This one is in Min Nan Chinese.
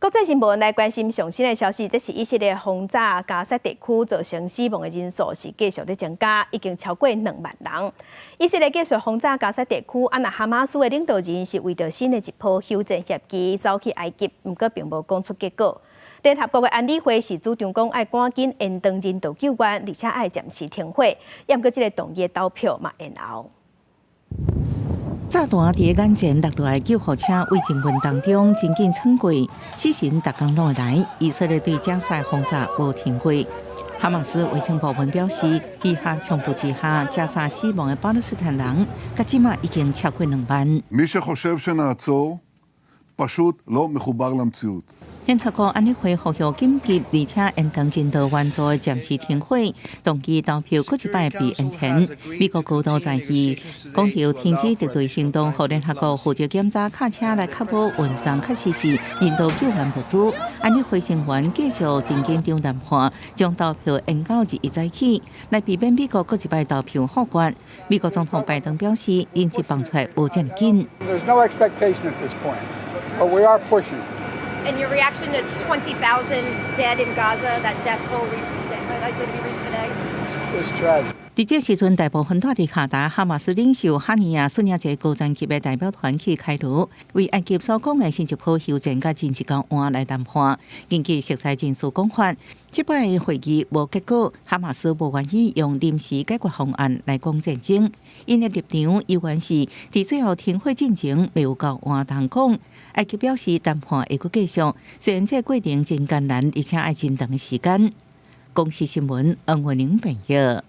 國際新聞來關心上新的消息，這是以色列轟炸加薩地區造成死亡的人數是繼續咧增加，已經超過2萬人。以色列繼續轟炸加薩地區，啊，若哈馬斯的領導人是為著新的一波休戰協議走去埃及，毋過並無講出結果。聯合國的安理會是主張講愛趕緊延長人道救援，而且愛暫時停火。毋過這个動議的投票嘛延後。炸彈佇眼前落落來，救護車對人群當中真緊竄過，死神逐工攏會來。以色列對加薩轟炸無停過。哈馬斯衛生部門表示，以哈衝突之下，加薩死亡的巴勒斯坦人，到這馬已經超過2萬。 מי שחושב שנעצור, פשוט לא מחובר למציאות. 聯合國安理會呼籲緊急，而且延長人道援助的暫時停火，動議投票閣一擺被延前。美國高度在意，講著停止敵對行動，予聯合國負責檢查卡車來確保運送確實是人道救援物資。安理會成員繼續真緊張談判，將投票延到日一早起，來避免美國閣一擺投票否決。美國總統拜登表示，人質放出來無遮緊。 There's no expectation at this point, but we are pushing. And your reaction to 20,000 dead in Gaza, that death toll reached today, likely to be reached today? It's tragic. 佇這時陣，大部分蹛佇卡達哈馬斯領袖哈尼亞率領一個高層級的代表團去開羅，為埃及所講的新一波休戰佮人質交換來談判。根據熟似人士講法，這擺會議無結果，哈馬斯無願意用臨時解決方案來講戰爭。𪜶的立場猶原是佇最後停火進前未有交換通講。埃及表示談判會閣繼續，雖然這過程真艱難，而且愛真長的時間。公視新聞，黃慧玲編譯。